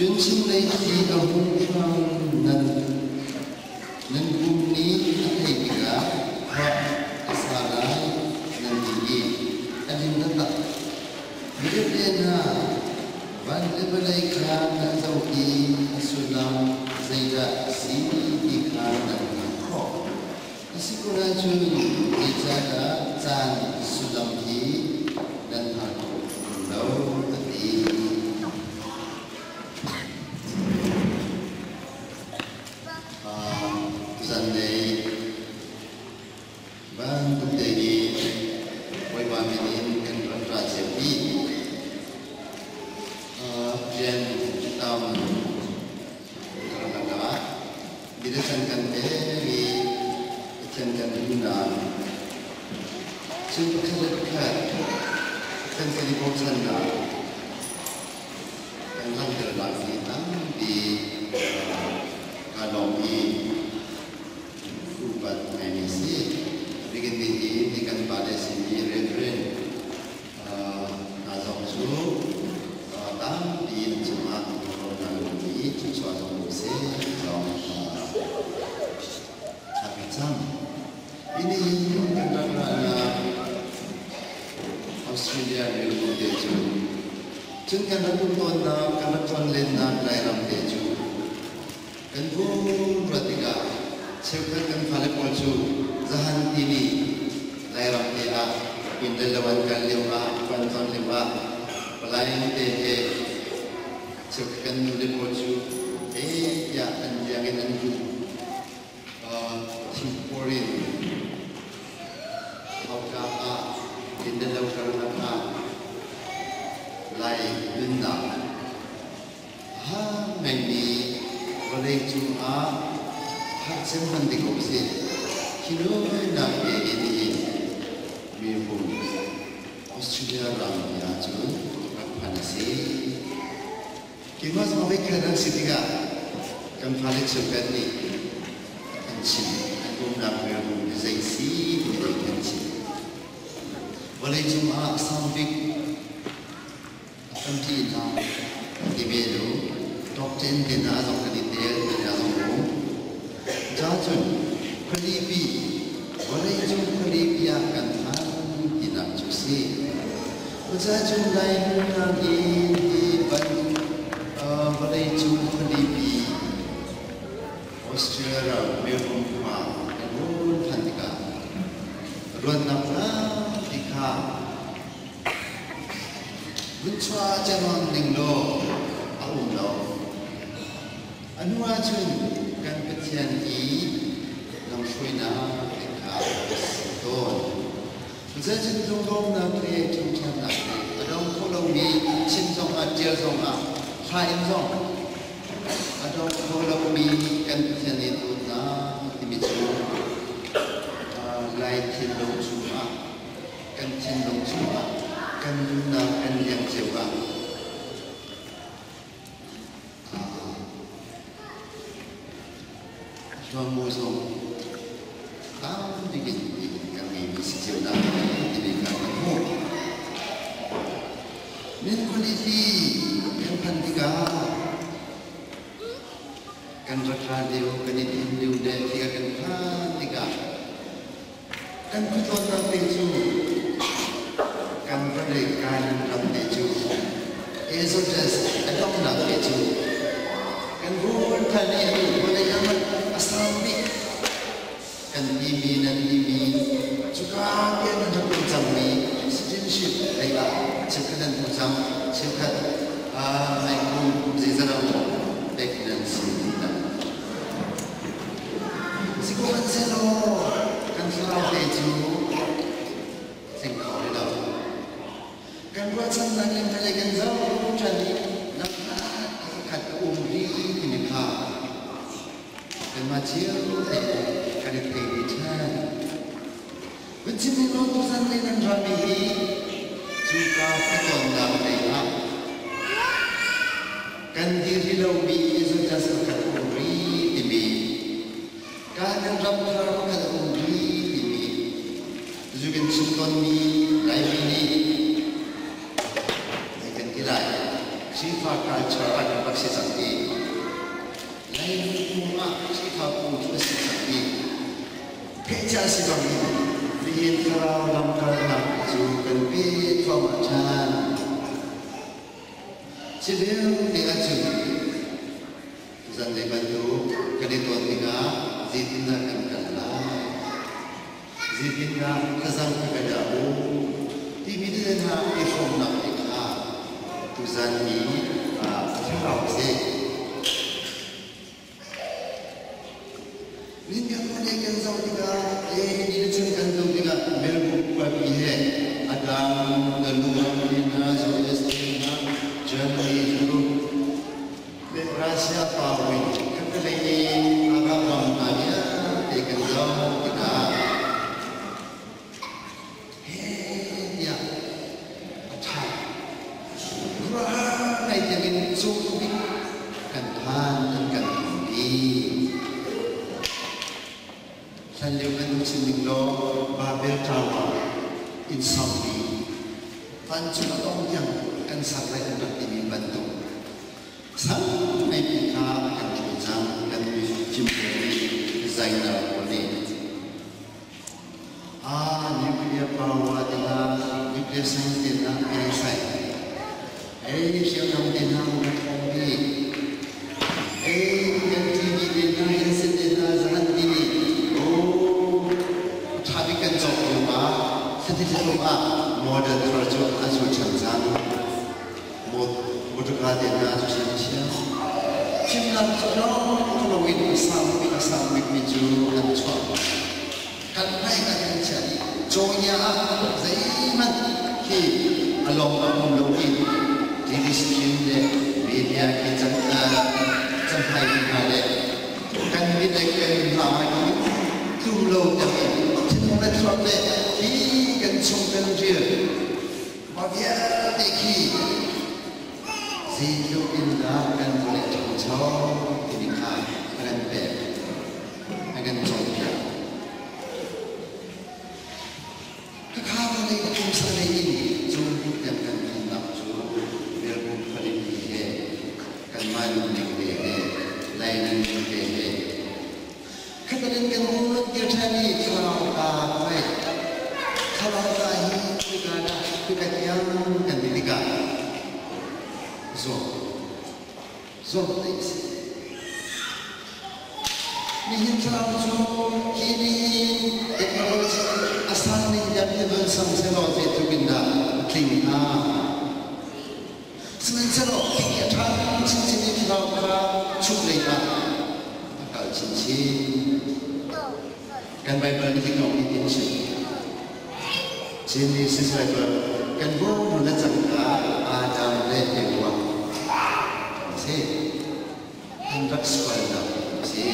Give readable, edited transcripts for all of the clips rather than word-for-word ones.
Cun chinlei thli a hung hrang nan pum nih a theih tikah khua a sa lai nan ti i a lim taktak. Midepde hna, van le vawlei kha nan zoh i a sullam zeidah a si ti kha nan hngalh khawh. A si ko ahcun zeicahdah caan sullam hi nan hngal kho ṭung lo a ti. Zanlei bantuk te hi Bawipa min in kan rak ra cio dih. Rian tam karlak ah Bidachan kan pek i Pathian kan duhnak cu pakhat le pakhat kan kan i bochannak kan langhternak hi tampi kaa lawm i upat ngaimi a si. A bikin bik hi ni kan pale simi Reverend hna zong cu tampi an cungah rawlnak a um i thluachuah zong um seh zong thla ka cam. Ini hin kan rak rahnak Australia rilru te cu cun kan rak um tawnnak kan rak tlawnlennak Lairam te cu kan vun ruat tikah cheukhat kan fale pawl cu zahan timi Lairam te ah inn le lo an kal lio ah kan tlawn lio ah palai te he cheukhat kan nu le pawl cu eh tiah an liang in an duh thingpur in hauka ah inn le lo karlak ah Lai nunnak a ngeimi vawlei cungah harcem hman ding um si. Hi nunak pe in hin mirum Australia ram hi ahcun rak phan a si. Keimah zong voikhat an si tikah kan fale cheukhat nih an chim, an umnak rilru hi zei si ti lei an chim. Vawleicung ah sang bik a tampi hna ti ve lu top 10 te hna zong kan i tel ti hna zong um. Ca cun khualipi vawleicung khualipi ah kan phan tinak cu si. Cucaah Lai nunnak in hi vawleicung khualipi Australia ram Melbourne khua kan run phan tikah ruatnak tampi kha vun chuah ciammam ning law a um lo. A hnu ahcun kan Pathian i lamhruainak te kha a si tawn. Zeicun lunglawmnak le ṭhangṭhannak le a dong kho lomi chim zongah ṭial zongah hla in zong a dong kho lomi kan Pathian i dawtnak timi cu Lai thinlung chungah kan thinlung chungah kan nunnak kan liang cio ah Hluanmu zong tam bik in kan ngeimi si cio na timi kha kan hmuh. Min khualipi kan phanh tikah kan rak ra lio, kan i thim lio le khika kan phan tikah Kan khuatlawnnak te cu kan vawlei Canaan ram te cu Exodus a donghnak te cu kan vun than i atu vawlei ram a sang bik kan timi nan timi cuka tiang nan rak um cangmi citizenship lei ah cheukhat nan hmu cang, cheukhat nai kum zeizat pek nan si ti. Sihmanhsehlaw kan thlarau te cu tling kho rih lo. Kan ruahchannak in vawlei kan zoh ṭhan i lamhlat khat a um rih timi kha kanmah cio te kan i thei rih ṭhan. Kan chimmi law tuzan lei nan rami hi cuka khuatawnnak lei ah kan dir rih lomi Judas pakhat a um rih timi Kanaan ram thar pakhat a um rih timi zu kan chim tawnmi Laimi nih zei kan ti lai? Khrihfa culture ah kan rak si cang i Laimi phung ah Khrihfa phung cu a si cang i theihcia si bangin nihin thlarau lamkalnak cu kan pe thluahmah ṭhan. Ci vialte ahcun zanlei bantuk kan i ton tikah zeitindah kan kal lai? Zeitindah thlazang ka kan dah u? Timi te hna i hrawmnak te kha tuzan hi thlarau si. Min kan vawlei kan zoh tikah ni le chun kan zoh tikah Melbourne khuapi he a dang na luang hna USA hna Germany Europe le Russia pawin khatalei i Arab ram hna vialte kan zoh tikah heh tiah a ṭha. Khuaruahhar ngai tiangin cung bik kan phan an kan pi. Hlanlio kan duh chin ning law Babel Tower inn sangpi vancung a tong tiang kan sak lai an rak timi bantuk sang ngai kha kan ṭul cang kan chim designer pawl nih. Nuclear power te hna, nuclear science te hna ei sai. Ei hriamnam te hna kan thawng bi. Ei kan TV te hna, handset te hna zahan ti ni. Oh, tha bik kan cawk lio ah, thlati thla ah modern thar cu a zul ṭhan cang. Motorka te hna cu ṭhiam ṭhiam. Fimnak cu lawng lo in a sang bik a sang bikmi cu an chuah. Kan hmai kan kan chiah dih. Cawnia ah zeihmanh khi a lawng a um lo i TV screen le media khi cang hai hna le kan mit le kan hna hi tlum lo tiang in thinlung le thluak le hi kan chung kan rial. Mah vialte khi zeitluk in dah kan vawlei a ṭhangcho timi kha a kan pek, a kan cawnpiak. Khakha vawlei a pumsa lei in cungput tiang kan phannak cu Melbourne khualipi he kanmah nunning te he Lai nunning te he khatalin kan hun kir ṭhan i thlarau ta hoi thlarau ta hi khika dah khika tiang kan ti tikah zawt zawt dei a si. Nihin thlarau cu hi nihin technology a sang ning tiang hi van sang sehlaw zeitluk in dah a tling hnga. Sihmanhsehlaw hi a ṭha chinchin i thlarau kha chunglei ah a kal chinchin. Kan Baibal nih hitlawng hi tin chim. Genesis Bible kan bu le cangka Adam le Eva si. An rak sualnak si.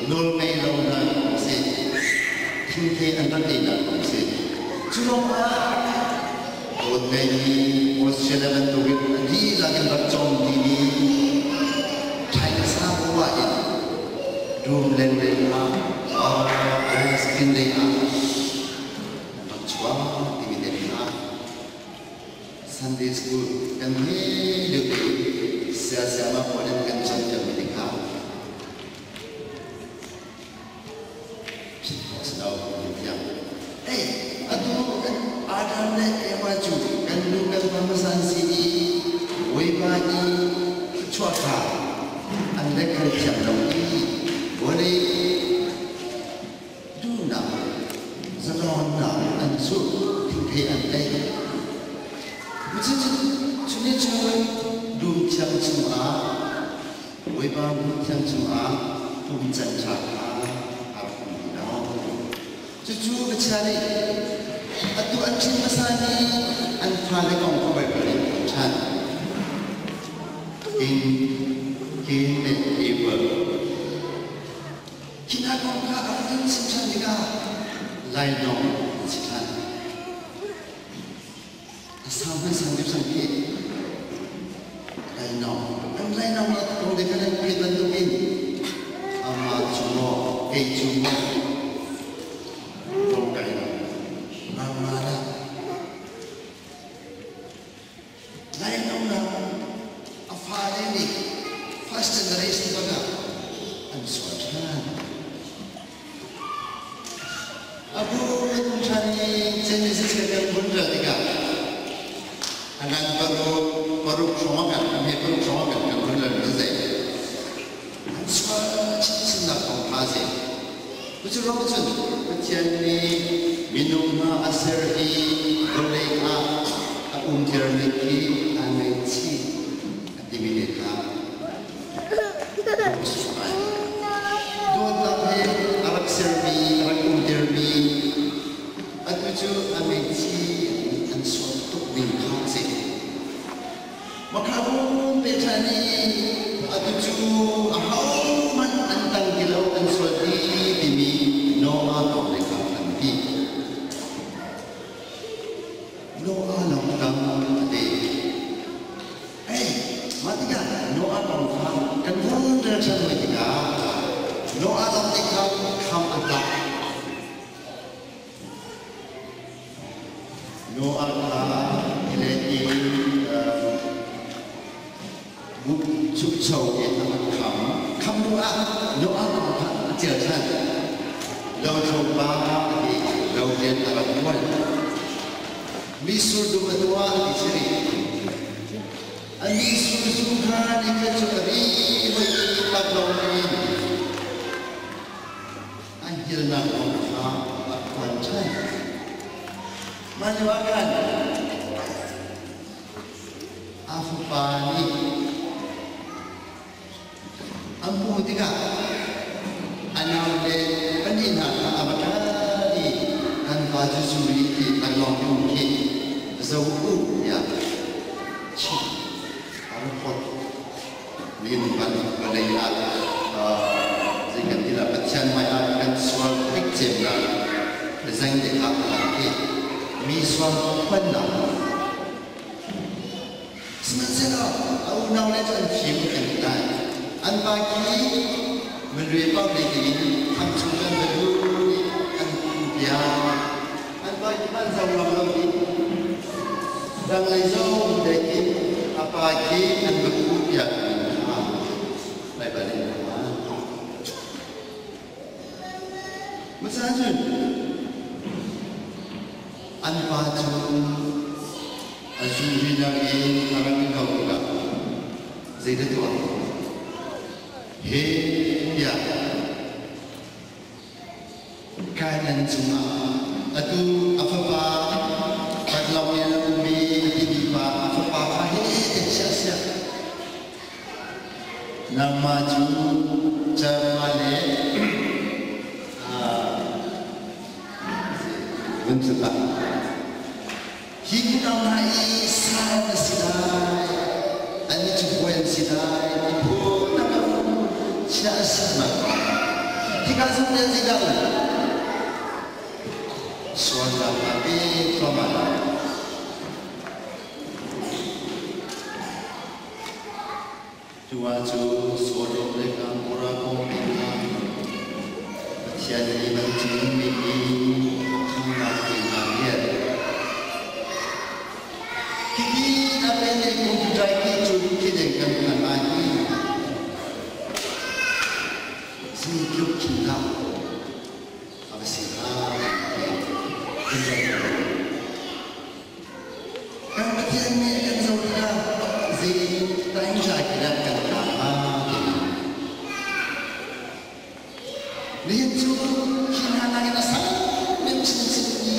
Nawl ngei lonak si. Thingthei an rak einak si. Cu lawngah dawt ngeimi Australia bantukin a dihlak in rak cawm dimi China buah in dum lengleng ah ice lei ah rak chuak timi te hna Sunday school kan he lio te siasiama pawl in kan cawnpiakmi te kha philh khawh si lo tiang. Hey, atu kan Adam le Eva cu kan nu kan pa hmasa an si i Bawipa i thluachuah kha an le khal thiam lo i vawlei duhnak zalonnak an zulh thingthei an ei. Cu nih cun dum thiang chungah Bawipa hmun thiang chungah pum can ṭha kha a rak um ti lo. Cucu Pathian nih atu an ṭhin hmasa mi an fale kong kha Baibal in a ṭhan. King, Cain le Abel. Khi hna kong kha a rak in chim ṭhan tikah lainawng an si ṭhan. A sang hmanh sang deuh sang khi lainawng an lainawng a kong de kan an phet bantukin amah cu maw kei cu maw kong kai lo nangmah dah lainawng nak a Abu kan um ṭhan i Genesis kan kan vun rel tikah a ngan paruk paruk hrawng kan a hme paruk hrawng kan kan vun rel mi zei an sual chinchinnak kong kha a si. Cucu ruang cun Pathian nih minung hna a ser i vawlei ah a umtermi khi aa ngaihchih a timi te kha Dawtnak he a rak sermi, a rak umtermi, atu cu a ngaihchih an sual tuk ding kha a si. Makhabun pe ṭhan i atu cu ahohmanh an tang ti lo, an sual dih timi Noah kong le kha an ti. Noah lawng tang a ti. Ei, mah tikah Noah kong kha kan vun rel ṭhan hoi tikah Noah lawng te kha kham a tlak. Noah kha tilet in buk chukcho in a rak kham. Kham hnu ah Noah kong kha a ṭial ṭhan. Lothlo pa a ti, lo rian a rak ṭuan. Mitsur dum a tuah ti si rih. A mitsur zu kha nikhat cu a ri hoi i taklawng in a hngilnak kong kha a phuan ṭhan. Mah lio ah khan a fapa nih An hmuh tikah a naule pahnih hna kha a va ṭan i kan pa cu zuri ti taklawng um khi zo u tiah chim a rak phawt. Nihin van vawlei ah zei kan ti lah Pathian hmai ah kan sual theihcemnak zeite kha a lang khi mi sual phuannak. Sihmanhsehlaw a unaule cu an fim kan ti lai. An pa khi Manre pau lei in thang chung kan va lut i an piak. An pa khi an zo ngam lo i dang lei zong dek in a pa khi an va kuh piak kha Baibal in a hmaan. Hmasa cun an pa cu A zu rinak in a rak i hlauh tikah zeidah tuah? He tiah Kainan cungah atu a fapa Batlong in a ummi a timi pa a fapa kha he te chiah siah nangmah cu Jeremiah le vun tluk ah Hi unau hna i sal na si lai, annih cu bawi an si lai, ti phun a um chia a si ma? Hika zong zeidah um? Sualnak a pe thluahmah lai. Cu ahcun Sodom le Gomorrah kong hna Pathian nih vancung mi i khamnak te hna rian. Hiti a pene computer ki cun khi deng kan hman lai hi zeitluk khin dah a va si hnga ti kan ruat ko. Kan Pathian nih a kan zoh tikah zei taingzai khi dah kan ṭha hnga ti. Nihin cu hi hna nakin a sang deuh chinchin i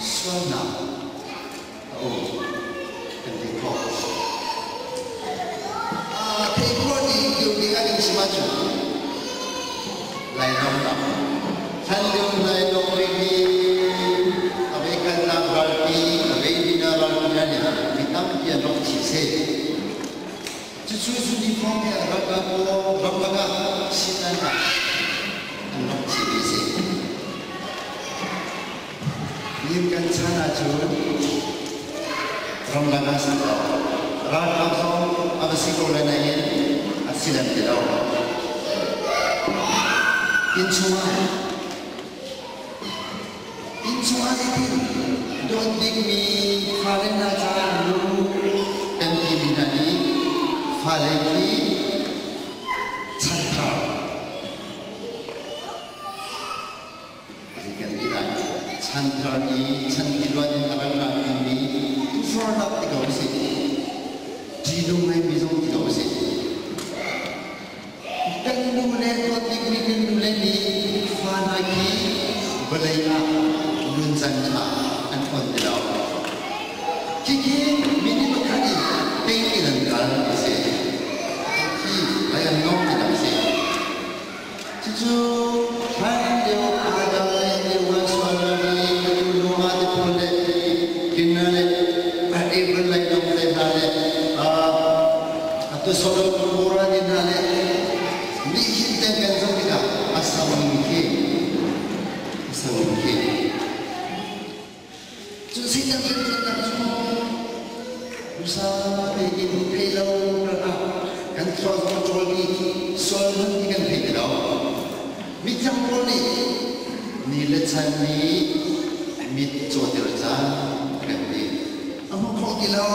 sualnak a um kan ti khawh. Theih khawh dih lio ding ah kan chim ahcun Lainawng ram hlanlio Lainawng rili a veikalnak ralpi a veidina ralpi hna nih mi tampi an rak thi seh. Cucu uniform he an rak pawl ramlak ah sinan ah an rak thi ve seh. Nihin kan chan ahcun ramlak ah si lo ralkap zong a va si ko lai nain a si lem ti lo. Innchung ah zeitin dawt dingmi fale hna caah nu kan timi hna nih fale khi chanthar kan ti lai. Chanthar i chan tiluan in a rak ra dingmi tukforhnak ti ko usih, ṭihnung ngaimi zong ti ko usih. Kan nu le dawt bikmi kan nu le nih fa hna khi vawlei ah nuncan ṭha an on ti lo. Khikhi minung pakhat i peng in an kal ti si. Khi lai an ngong ti si. Cucu hlan lio Adam le Eva sualnak i atu Noah te pawl le Kina le Abel lai dong te hna le atu Sodom Gomorrah te hna le nihin te kan zoh tikah a sammi khi a sammi khi. Cu Satan rianṭuannak cu usa tein thei lo ah kan thluak zong a ṭawl i sual hmanh hi kan thei ti lo. Mithiang pawl nih ni le chan nih mit cawtir caan a kan ti. A hmu khawh ti lo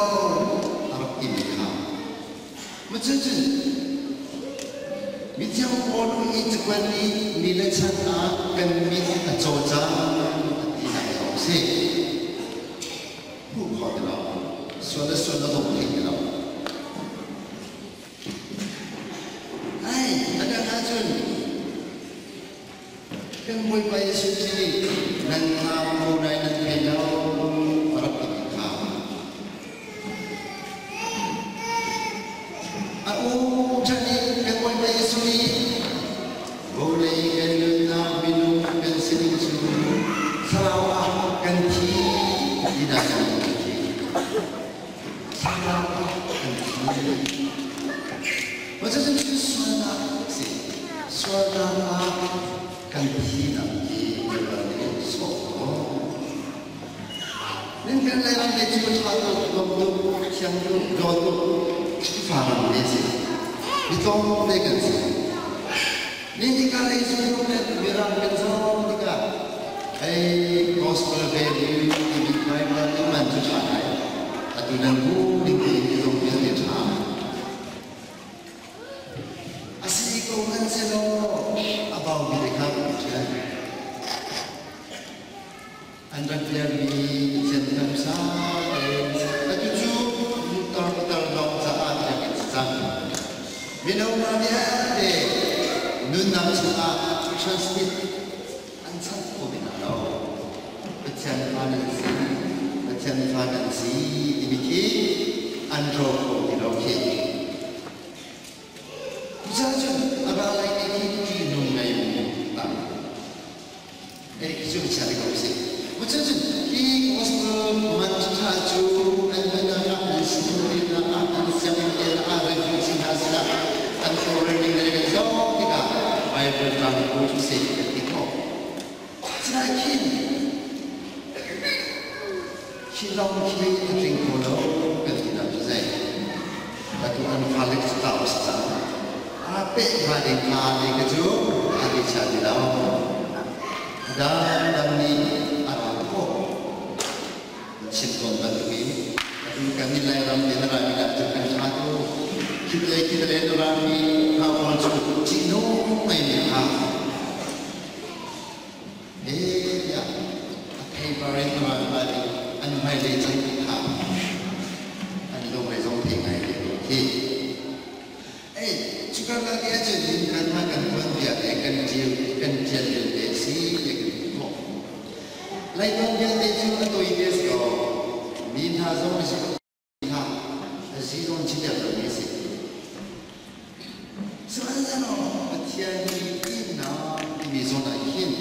a rak timi kha. Cucun mithiang Paul i cakuat nih ni le chan ah kan mit a caw cang a tinak zong a si. Hmuh khawh ti lo, sual le sual a dong thei ti lo. Ai, a dang ahcun kan Bawipa Jesuh Khrih nih nan thlam ko nai nan thei lo a rak timi kha. A u ṭhan i kan Bawipa Jesuh nih vawlei kan nunnak minung kan sining cu thlarau ah kan thi tinak kan thi. Thlarau ah kan thi. Cucu sualnak a si. Sualnak ah kan thinak hi Bawipa nih sawh ko. Nan kan Lairam te cu ṭha tuk, nuam tuk, thiang tuk, dawt tuk, Khrihfa ram te si. Mi tlawm te kan si. Ni tikah lei zung le Mirang kan zawm tikah ei gospel value timi Bible in man cu ṭha ngai. Atu nan bu ning te in zong vialte ṭha. A si ko hmanhsehlaw a bau mi te kha kan ṭhial. An rak biakmi Pathian hmasa tein atu cu tar tar lawng caah biakinn si cang. Mino hna vialte nunnak chungah transmit an chanh kho ve hna lo. Pathian fa nan si, Pathian fa nan si timi khi an ro kho ti lo khi. Cucaah cun a ra lai ni khi ṭihnung ngei tam. Cu chia ko si. Cucun hi gospel man ṭha cu an nunnak ah an sinak ah an sianginn ah refugee hna sinah an foreign le kan zoh tikah Bible tlang ko cu si kan ti khawh. Sinain khin khi lawng khi a tling kho lo kan ti nak cu zei. Atu an fale cu tlau a si cang. Aa peh hnga ding hnga ti ka cu a ti chia ti lo. Dangdang nih a ra khawh. Chim tawn bantukin atu kan nih Lairam te na rami ah cun kan ṭha tu. Khit le khit le na rami kha pawl cu ṭihnung ngaimi kha tiah a theipar in a ral i an hmailei cang ti kha an lungre zong thei ngai ve ko khi. Ei, cuka lak i ahcun hin kanmah kan tuanbia le kan ṭil kan ṭial lio te a si ti kan hmuh khawh. Lai tuanbia te cu a tawi te a si ko. Mi hna zong a si ko. Hna a zi zong chiter lomi a si. Sihmanhsehlaw Pathian nih ihnak timi zawn ah hin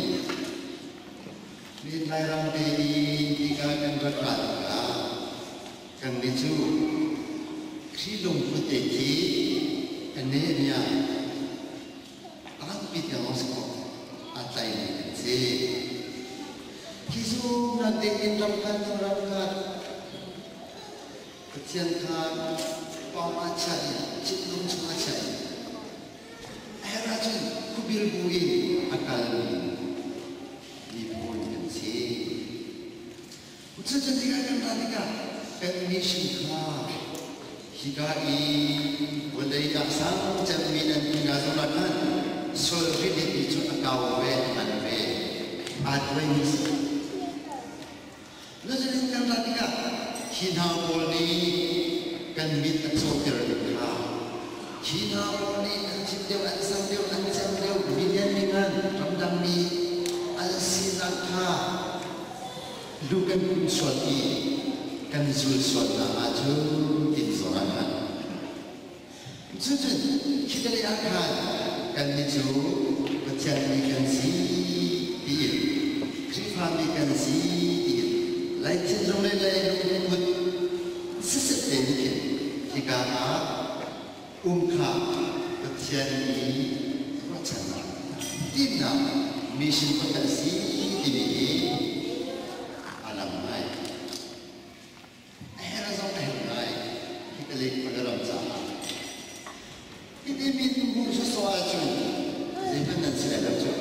mi Lairam te i hika kan rat ra tikah kannih cu Khrih lungput te khi anemia tampi tiang si khawh aa tlaimi kan si. Hi zumnak ding in ramkhat ramkhat Pathian kha pawng ah chiah i thinlung chungah chiah i a herh ahcun khuabil bu in a kalmi miphun kan si. Cucu tikah kan ra tikah kan mission kha hika i vawlei ah sang cemmi nan ti hna zongah khan sual rilipi cu a kau ve, a ngan ve, aa tuaimi si. Hi hna pawl nih kan mit a cawtter ding kha, hi hna pawl nih an chim deuh, an sang deuh, an cem deuh, milian mingan, ramdangmi an sinak kha lu kan kun sual i kan zul sualnak ahcun tin zawn ah khan. Cucun khitalei ah khan kannih cu Pathian mi kan si tiin Khrihfa mi kan si tiin Lai thinlung le Lai lungput siseh te nih khin hika ah um kha Pathian i ruahchannak, timhnak, mission pakhat a si timi hi a lang ngai. A herh zong a herh ngai hi palik khuaram caah. Hiti min hmuh sawsawh ahcun zeihmanh nan si lai lo cu.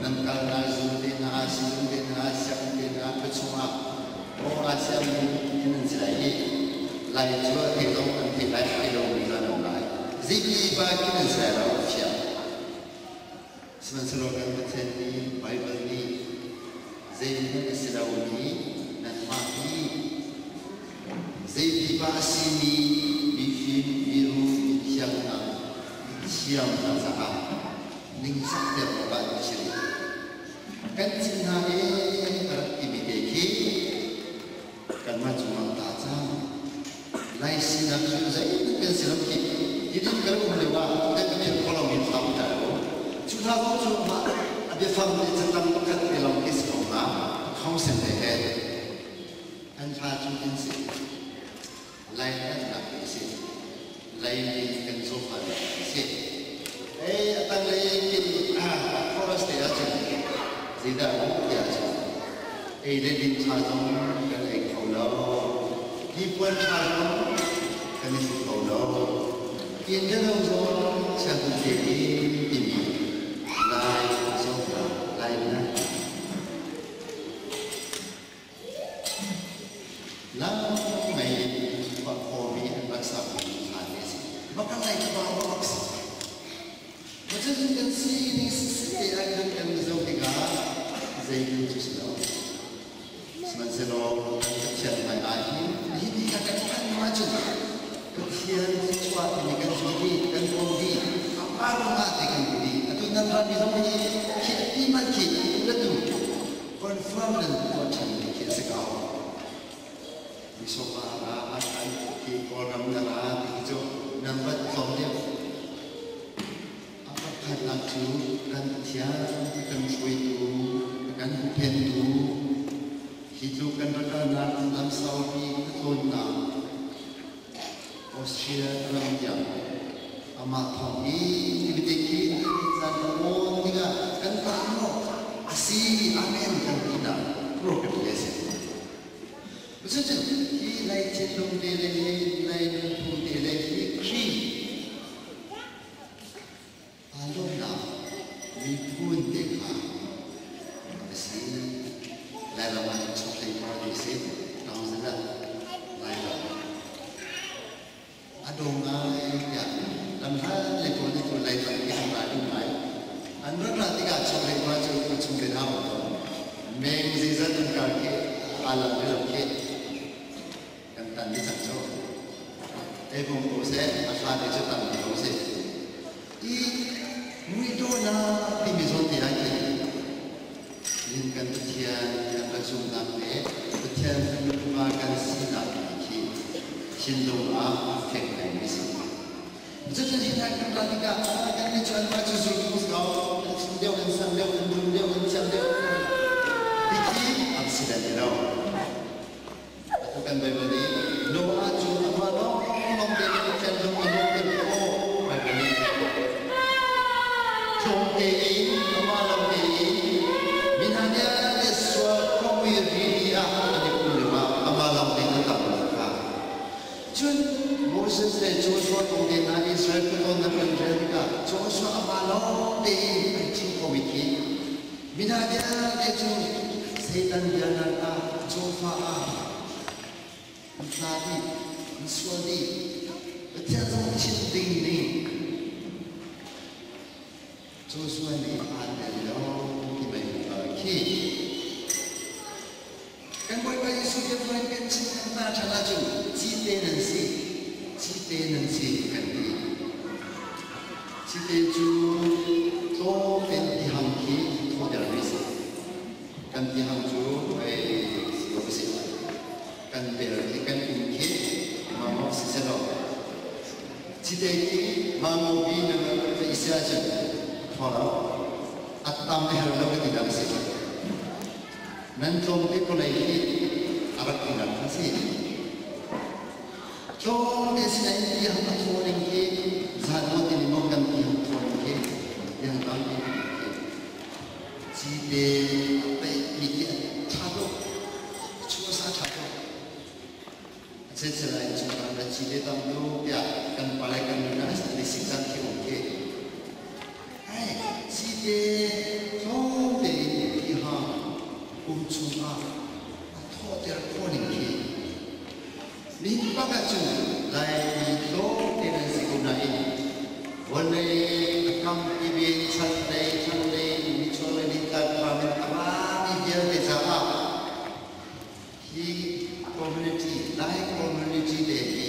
Nan kal lai zung te hna, sizung te hna, sianginn te hna, khuachung ah aw aa sianginn ti nan si lai i lai cu a thei zong an thei lai, a thei lomi zong an um lai. Zeipi pa khi nan si lai lo, a fiang. Sihmanhsehlaw kan Pathian nih Baibal nih zeihmanh a si lomi nanmah hi zei pipa a simi mifim, mirum, mithiang hna, mithiam hna caah ningzakter awkah an thil kan chimh hna ee a rak timi te khi kanmah cungah ta cang. Lai sinak cu zeihmanh kan si lo khi. Hidin kan um lio ah kan kan kho lomi thlam ta lo. Cu hla zong cu mah a biafang le catang pakhat te lawng khi si ko hnga. Khong sem te he. An hla cu in si. Lai nak si. Lai kan zofa si. Ei a tanglei kin chorus te ahcun zeidah a um ti ahcun ei le din ṭha zong kan ei kho lo. Hnipuan ṭha zong kan i hruk kho lo. Inn le lo zong sianginn te in timi Lai zofa Lai nak Lam mei in khuami an rak sakmi hlan a si. Baka lai ka bak si. Cucu kan sining siseh ah khan kan zoh tikah zeihmanh cu si lo. Sihmanhsehlaw kan Pathian hmai ah hin hi ni kha kan phanh hnu ahcun Pathian chuah timi kan zul dih, kan pom dih, amah ruangah te kan ti dih. Atu nan rami zong hi khi a ti man khi na tu confirm nan tuah ṭhanmi khi a si ko. Misopa ra a kan khi Kawlram na ra ti cu nan rat tlawm deuh. A pakhatnak cu kan Pathian a kan hruaitu, a kan huphentu, hi tluk kan rak kalnak lam saupi a tlawnnak Austria ram tiang amah thawng i biatik hi caan ka awn tikah kan tah maw a si amen kan tinak program le si. Cucu hi lei thinlung te le hi lei nunphung te le hi Khrih aa lawmhnak miphun te kha a si. Lairam ah chokhlei par ti si. Thousand ah Lairam a dawh ngai tiah lamhlat lei pawl nih cun Lairam hi an ra duh ngai. An rat ra tikah chokhlei par cu an chung te hau. Meng zeizat an kar khi aa lam le lo khi kan tan ni cang cu. Ei bung ko seh, a hla te cu tam ko seh. I muidawhnak timi zawn te ah khin nihin kan Pathian kan rak zumhnak le Pathian fapa kan sinak khi thinlung ah a fek ngaimi a si. Cucu hi hna kan rat tikah kan nih cu anmah cu zultu si ko, an chim deuh, an sang deuh, an rum deuh, an thiam deuh. Ti khi an si dan ti lo. Atu kan Baibal nih Noah cu amah lawnglawng te nih Pathian lung a lawmter khawh Baibal nih tlawm tein amah lawng tein mi hna vialte sual khuami rili ah an i pum lioah amah lawng tein a tamnak kha. Cun Moses le Joshua kong te hna Israel phun kan rel tikah Joshua amah lawng tein an chim khomi khi Mi hna vialte cu Satan bianak ah cawfa ah an tla dih, an sual dih. Pathian zong chim ding nih Joshua nih aa tel lo ti mei khi. Kan Bawipa Jesuh biapuan kan chim kan ta ṭhan ahcun cite nan si, cite nan si kan ti. Cite cu tlawm in tihang khi thawter mi si. Kan tihang cu ei si ko si. Kan bel khi kan um khi mamawh si selaw. Cite khi mamawh bi nan rak i si ahcun thaw lo. A tam a herh lo ka ti dah si. Nan tlawmte vawlei hi a rak tinak a si. Tlawmte sinain tiang a thaw ning hi zan maw ti maw kan tiang thaw ning hi tiang tampi khi cite a peih mi khi a tha tuk, chuasa tha tuk. A chechela in chungkhar le cite tam tuk tiah kan pale kan nun ah a sik cang khi um khi. Ai, cite tlawm tein ti ha kum chungah a thawhter khawh ning khi nihin bak ahcun Laimi tlawmte nan si ko nain vawlei a kam kip in chanlei thlanglei nichuahlei nitlak ram in a rami vialte caah hi community Lai community te hi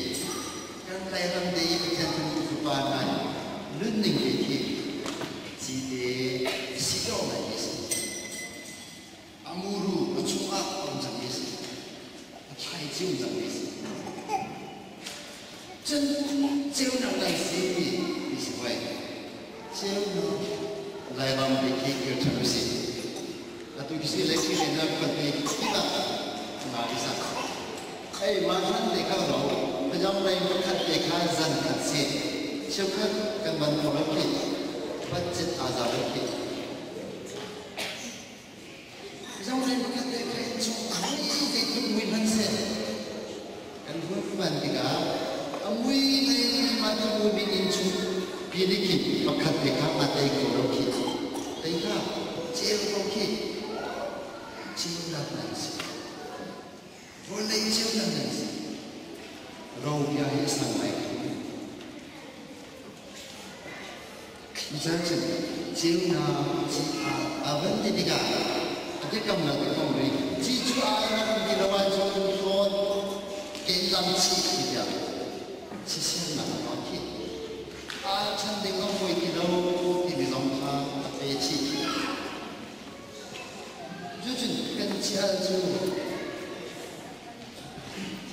kan Lairam te i Pathian kan fapa hna nunning te khi cite si dawh ngai mi si. A muru a chungah a um cangmi a si. A thlaici um cangmi a si. Cun ceunak nan si ti si hoi. Ceunak Lairam te khi kir ṭhan usih. Atu khi si electric in na khuate kip ah nga bisa. Ei mah hlan te kha lo pajam lei pakhat te kha zan khat si. Cheukhat kan ban kho lo khi. Budget aa za lo khi. Zohlen pakhat le khat cu a mui zeitluk mui hmanhseh kan hun hman tikah a mui lei mah cu mui bik in cu pi nih khin pakhat te kha aa tei kho lo khi tei kha ceu ko khi ceunak nan si vawlei ceunak nan si ro bia hi a sang ngai ko. Cucaah ceunak ci a van ti tikah a biakamnak a kong ri ci cu a rak ti lo ahcun hlawt kenlam chih ti tiah sisehnak a tuah khih. Aa chan ding a fawi ti lo timi zong kha a pe chih. Cucun kan chial cu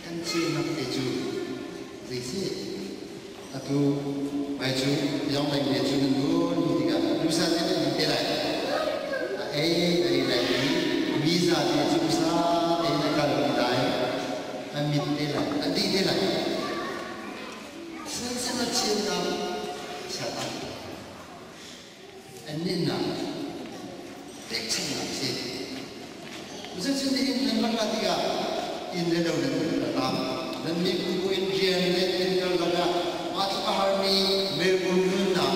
kan ceunak te cu zeiseh? Atu mai cu yong leng le cu nan hun tikah nusa te nan te lai. A ei ei lai i miza te cu usa te na kal lai. A mit te lai, a di te lai. Sen a ceunak satan. An ninnak pekchanhnak a si. Cucu nihin nan rak rat tikah inn le lo nan rak ra. Nan miphun bu in rian le inn karlak ah mah tluk a harmi Melbourne nunnak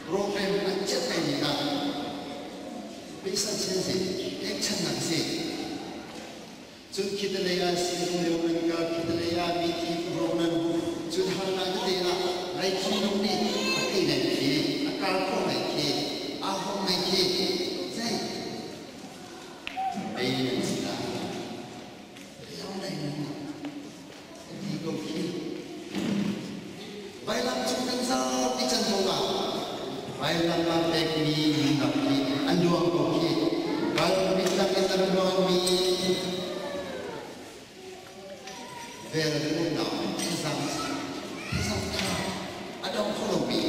program an chiat mi ah pesa chen si, pekchanhnak a si. Cun khitalei ah sizung lio nan kal, khitalei ah mithi ro nan hu, cun harnak tete ah raithinlung nih a thei ngai khi, a kar khawh ngai khi, aa hawng ngai khi, zei ei nan si lai. Lo nei nan a ti ko khi. Vailam cung kan zapi can ko ah vailam ah pekmi nunnak khi an luang ko khi. Kal mitlak in an luangmi vel unau thlazam thlazam kha a dong kho lomi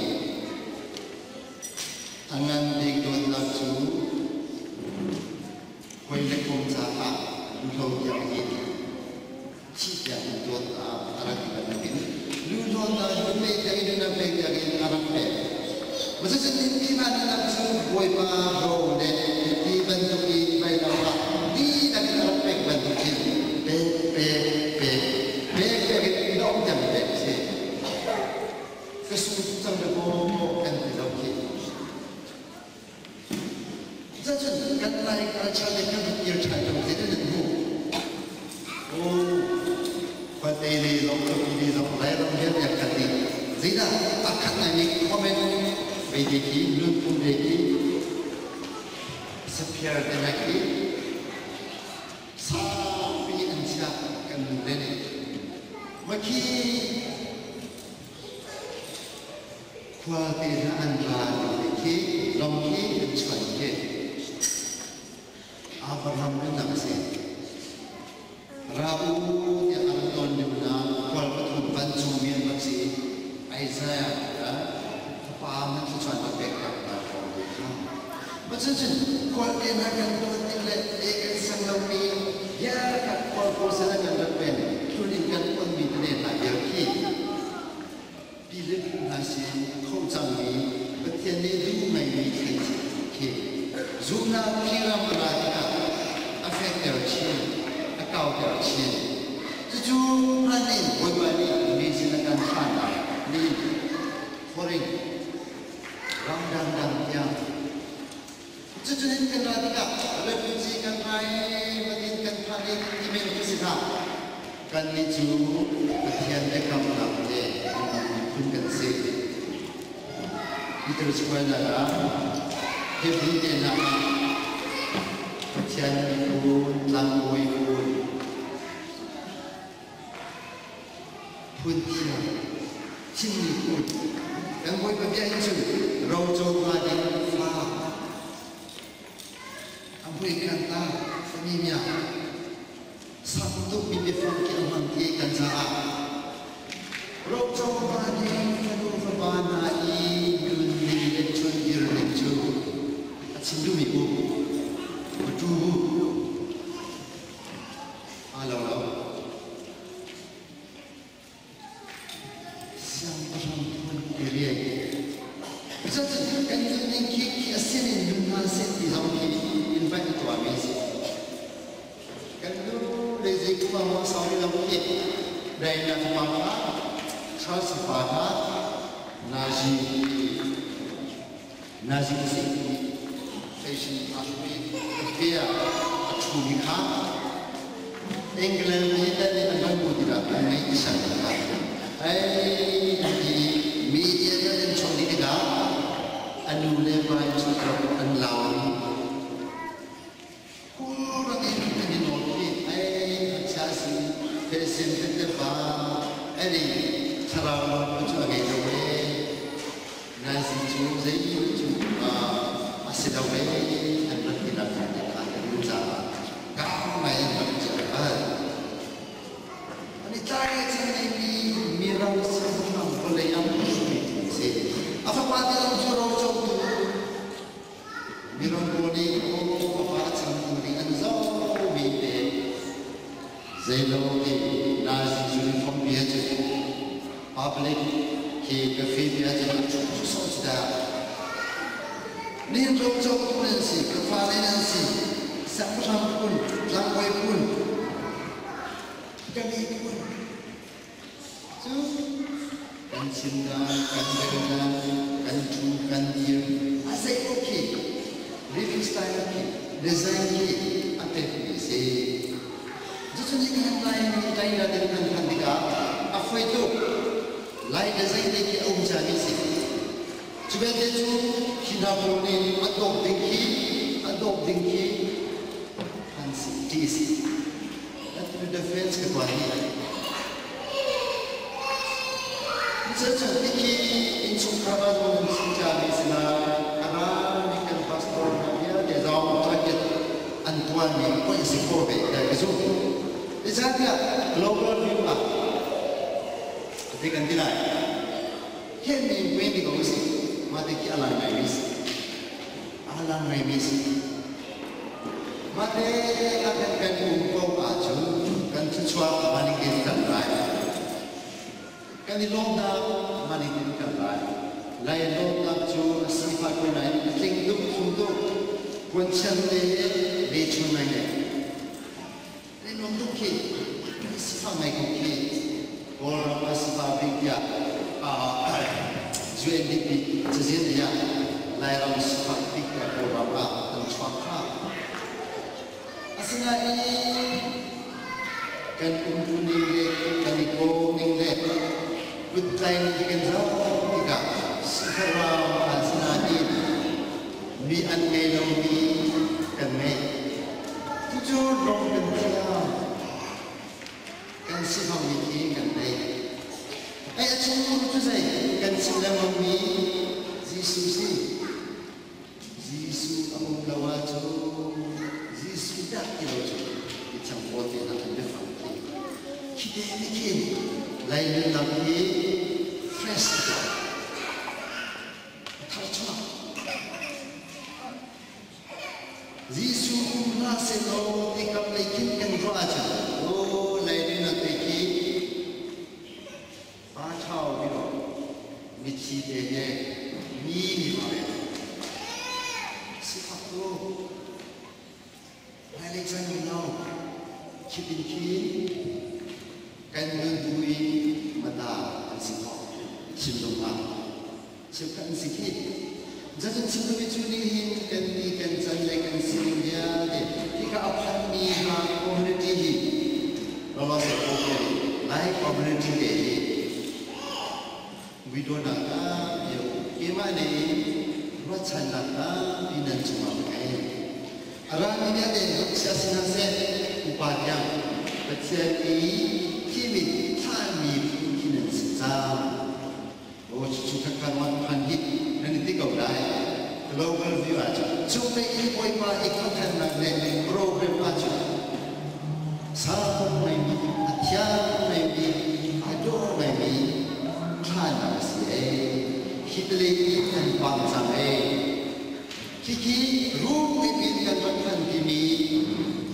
a ngan bik dawtnak cu hawi le kom caah luhlo tiang in thih tiang in dawtnak a rak i bantukin lu dawtnak lu pek tiang in na pek tiang in a rak pek. Cucun Tiva nak cu Bawipa ro le ti bantuk in vailam ah dihlak in a rak pek bantukin pek pek pek pek pek in na um tiang pek a si. Ka sung cang le maw kan ti lo khi. Cucun kan Lai culture le kan kir ṭhan lo te nan hmuh. Oh, khuate lei zong khuapi lei zong Lairam vialte a khat dih. Zeidah a khat ngaimi comment ve te khi, nunphung ve khi, Saphiar te hna khi saupi an chiah kan nu le nih. Makhi khualte hna an ra ti khi lawng khi an chuan khi. Abraham nunnak a si. Ra u tiah a rak tawn lio hna khual pathum vancungmi an rak si. Isaiah fapa nan thluachuah nak pek tak hna kong te kha. Cucun khualte hna kan tuan tik le e kan sang lomi bia kha khual pawl sin ah kan rak pen tlun in kan uanmi tete hna vial khi Philip hna sin kho cangmi Pathian nih duh ngaimi thleici khi zumhnak phiram a ra tikah a fekter chin, a kauter chin. Cucu hlan in Bawipa nih mi sin a kan thlahnak nih foreign ram dangdang tiang. Cucun in kan ra tikah refugee kan rai matin kan phan i ti men khi si hlah. Kannih cu Pathian biakamnak le miphun kan si. Peter Square ah Hebrew te hna ah Pathian miphun, tlangbawi phun, phun thiang, thimmi phun. Kan Bawipa bia hin cun roco hnga ding fa a mui kan ta familia sak tukmi biafang khi a hmang khi kan caah roco hnga ding fanu fapa hna i nunning le chundir ning cu a chim duhmi bu tu bu aa lo lo. Siangpahrang phun i rian. Cucu kan nunning khi khi a sin in nun hna seh ti zong khi invite a tuahmi a si. Kan nu le zei kuma maw sau rih lo khi Diana fapa kha Charles fapa kha Nazi Nazi si fashion a hruai bia a ṭhumi kha England nih dan nih an rak hmu tikah an ngeih i san kha ai an ti i media nih an chawnh dih tikah a nu le pa in cu an lau i khur in an i nawl khi ai ngakchia si fesim tete pa ani thlarau lawng cu a ngei lo e nazi cu zei cu a si lo e an rak ti nak te kha an caah kau ngai an rak chiah bal ani tlai cang mi mi ram siangpahrang vawlei am hruaitu si a fapa te zong cu ro cotu Mirang pawl nih aw a changtu ding an zohmi te zeilo ti Nazi uniform bia cu public khi cafe bia cu a ṭhu sawh cu dah. Nihin roco nan si, ka fale nan si, siangpahrang phun, tlangbawi phun, ka miphun Cu kan chim lai, kan rel lai, kan ṭhu, kan dir. A zei paoh khi living style khi design khi a pekmi a si. Cucu nih kan Laimi Laila ding kan phanh tikah a foi tuk. Lai design te khi a um ciami a si. Cu vialte cu hi hna pawl nih a dawp ding khi a dawp ding khi an si ti a si. Atu defense ka tuah hi. Cucu tiki innchungkhar ah zong nan chim si lai. A rami kan pastor hna vialte zong target an tuahmi poi a si khawh ve tiah ka zumh. Zeicahtiah global view ah ati kan ti lai. Henmi mi ko si. Mah te khi a lang ngaimi si. A lang ngaimi si. Mate a kan kan um ko ahcun kan thluachuah maning in kan lai. Kan i lawmnak maning in kan lai. Lai lawmnak cu a sifah ko nain a tling tuk thum tuk. Puanchian te le chun ngai ne. Kan i nuam tuk khi. Sifah ngai ko khi. Kawlram a sifah bik tiah UNDP cazin ah Lairam sifak bik tiah Kawlram ah an chuak kha. Asinain kan umtu ning le kan i kawm ning le kuttlai ning hi kan zoh tikah sifak ram asinain mi an ngei lomi lengmangmi Jesuh si. Jesuh a um lo ahcun Jesuh dah ti lo cu i changvawl te hna an biafang khi. Khi te nih khin Lai nunnak hi fresh a tuah. A tharchuak. Jesuh um hlah sehlaw ti kam lei khin kan ruah ahcun aw Lai nunnak te khi Pa ṭhao biro mitthli te he mi nih va rel. Sifak tu hmailei caan mino khit in khin kan nun bu i mata an si khawh thinlung ah cheukhat an si khi. Zeitin chim duhmi cu nihin kan ni kan can le kan sining vialte hika a phanmi hna community hi Lawlawse Lai community te hi muidawnak tampi keimah nih ruahchannak tampi nan cungah ka ngei. A rami vialte ngakchia si hna seh, upa tiang Pathian i thim in thlahmi phu khi nan si cang. Aw cucu khakha mat phan hi nan i ti ko lai. Global view ahcun cunglei in Bawipa i khuakhannak le program ahcun sang ngaimi, a thiang ngaimi, a dawh ngaimi thlanak a si ee. Hi tlei i an pang cang ee. Khikhi rum ngeipin kan rak hman timi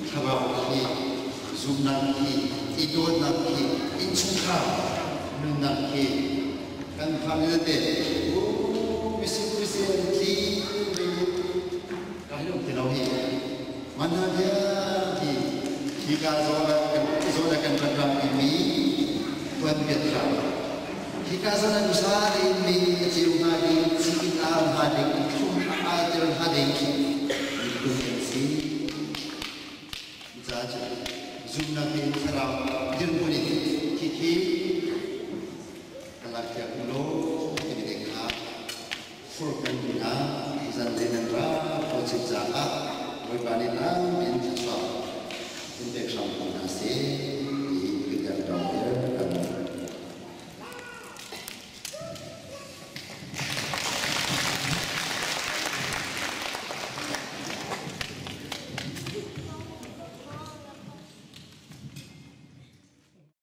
thlarau khi, zumhnak khi, i dawtnak khi, innchungkhar nunnak khi kan fale tete misi misi an tli ka hi um ti lo hi mana vialte hi ka zawn ah kan zawn ah kan rak ram mi tuan biat thlarau. Hika zawn ah usa tein mei a ceu hnga ding, ci a ar hnga ding, thlum a alter hnga ding khi miphun kan si. Cucaah cun zumhnak in thlarau dirhmun in khikhi kan lakpiak u law timi te kha fur kan mi hna zanlei nan ra project caah Bawipa nih lam.